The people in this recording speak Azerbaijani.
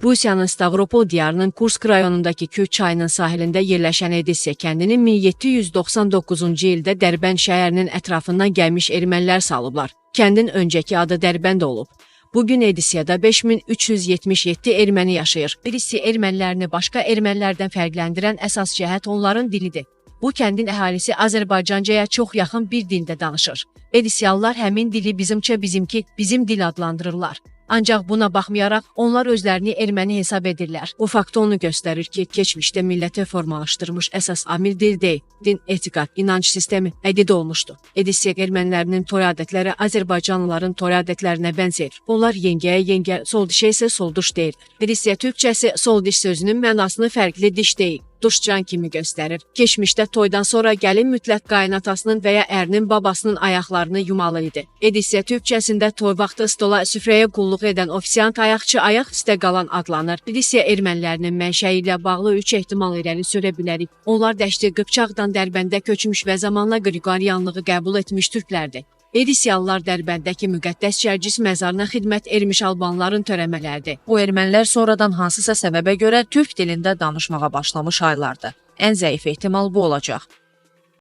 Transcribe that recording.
Rusiyanın Stavropol diyarının Kursk rayonundakı Kür çayının sahilində yerləşən Edisiya kəndini 1799-cu ildə Dərbənd şəhərinin ətrafından gəlmiş ermənilər salıblar. Kəndin öncəki adı Dərbənd olub. Bugün Edisiyada 5377 erməni yaşayır. Edisiya ermənilərini başqa ermənilərdən fərqləndirən əsas cəhət onların dilidir. Bu kəndin əhalisi Azərbaycancaya çox yaxın bir dildə danışır. Edisiyalılar həmin dili bizimcə bizimki, bizim dil adlandırırlar. Ancaq buna baxmayaraq onlar özlərini erməni hesab edirlər. Bu fakt onu göstərir ki, keçmişdə millətə formalaşdırmış əsas amil dil deyil, din, etiqad, inanc sistemi, ədid olmuşdu. Edisiya ermənilərinin toy adətləri Azərbaycanlıların toy adətlərinə bənzəyir. Onlar yengəyə yengə, sol dişə isə sol duş deyir. Edisiya türkçəsi sol diş sözünün mənasını fərqli diş deyil, duşcan kimi göstərir. Keçmişdə toydan sonra gəlin mütləq qaynatasının və ya ərinin babasının ayaqlarını yumalı idi. Edisiya türkçəsində toy vaxtı stola süfrəyə qulluq edən ofisiant ayaqçı ayaq üstə qalan adlanır. Edisiya ermənilərinin mənşəyi ilə bağlı üç ehtimal irəli sürə bilərik. Onlar Dəşti Qıpçaqdan Dərbəndə köçmüş və zamanla Qriqoryanlığı qəbul etmiş türklərdir. Edisiyalılar Dərbəndəki müqəddəs Cərcis məzarına xidmət ermiş albanların törəmələridir. Bu ermənilər sonradan hansısa səbəbə görə türk dilində danışmağa başlamış aylardır. Ən zəif ehtimal bu olacaq.